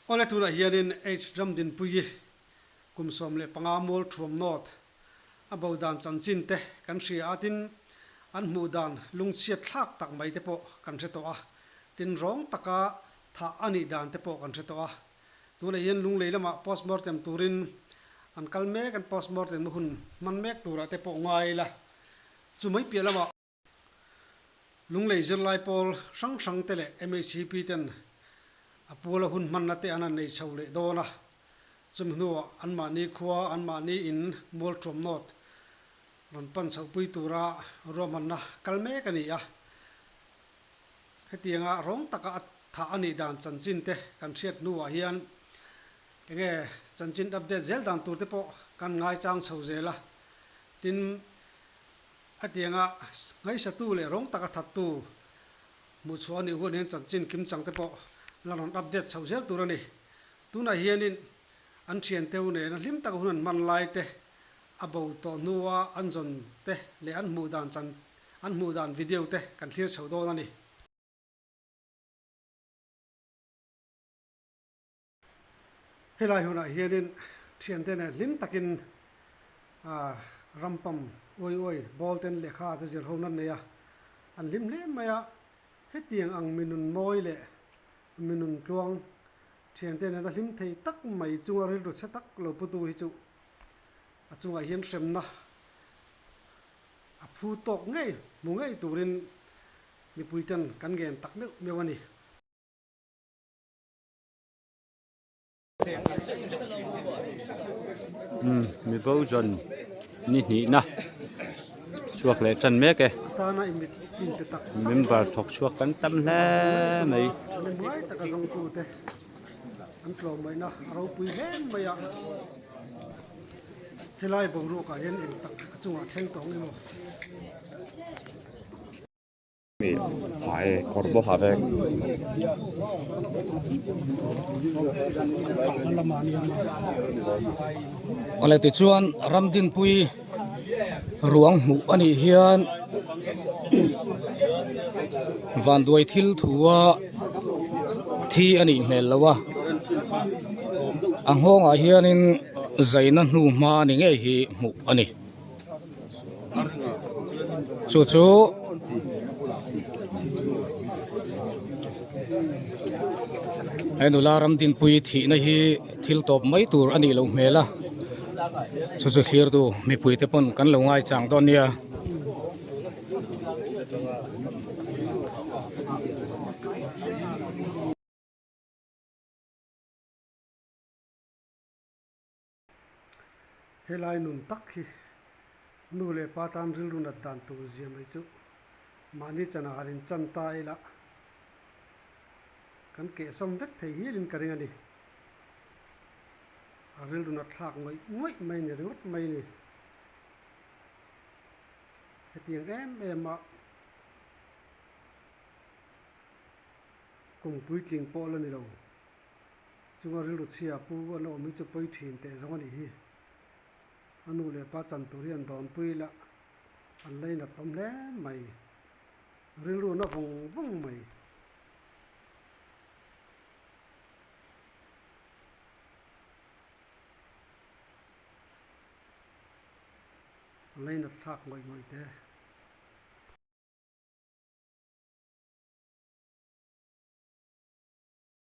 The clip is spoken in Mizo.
Awle tunah hianin H Ramdinpuii kum 15 mual thuam nawt a bo dan chanchin te kan hria a, tin an hmuh dan lungchhiat thlak tak mai te pawh kan hre tawh a, tin rawng taka thah a nih dan te pawh kan hre tawh a. Tunah hian Lunglei lamah postmortem turin an kal mek, an postmortem na hun hman mek turah te pawh ngai ila chu mai piah lamah, Lunglei zirlai pawl hrang hrang te leh MHCP ten a puala hun hmanna te an han nei chho leh dawn a, chumi hnuah anmahni khua, anmahni in mualṭuam nawt rawn pan chhohpui tura ruahmanna kal mek a ni a. Hetianga rawng taka a thah a nih dan chanchin te kan hriat hnuah hian enge chanchin update zel dan tur te pawh kan ngaichang chho zel a, tin, Hetianga ngaihsatu leh rawng taka thattu hmuhchhuah a nih huan hian chanchin kimchang te pawh la rawn update chhoh zel tur a ni. Tunah hianin an thiante u nena hlim taka hun an hman lai te, a bo tawh hnua an zawn te leh an hmuh dan chan an hmuh dan video te kan thlir chho dawn a ni. Helai hunah hianin thiante nen hlim takin ram pam uai uai ball ten lehkha te zir ho nan nei a, an hlim hle mai a, hetiang ang mi nun mawi leh mi nun tluang thiante nena hlim thei tak mai chunga rilru chhe tak lo putu hi chu a chungah hian hremna a phu tawk ngei hmu ngei turin mipui ten kan ngen tak meuh meuh a ni. Mibo zawn ni hnihna chhuak leh tan mek e member thawk chhuak kan tam hle mai. Ha e kawr bawk ha vek. Awle tichuan Ramdinpui ruang hmuh a nih hian vanduai thil thua thi a nih hmel lo a, a nghawngah hianin zaina hnu hma ni ngei hi hmuh a ni. Chu chu he nula Ramdinpui thihna hi thil tawp mai tur a nih loh hmel a chu chu thlir tu mipui te pawn kan lo ngaichang dawn nia. Helai nun tak hi nu leh pa tan rilru nat dan tur zia mai chu mahni chanah han inchan ta ila kan kehsawm vek thei hialin ka ring a ni. A rilru nat thlak ngawih ngawih mai ni ringawt mai ni. Hetiang em em a kum puitling pawh la ni lo. Chunga rilru chhia pu an awm hi chu pawi thin teh zawng a nih hi. A nu leh pa chan tur hi an dawnpui la, an lainat awm hle mai. Rilru na vawng vawng mai. A lainat thlak ngawih ngawih teh.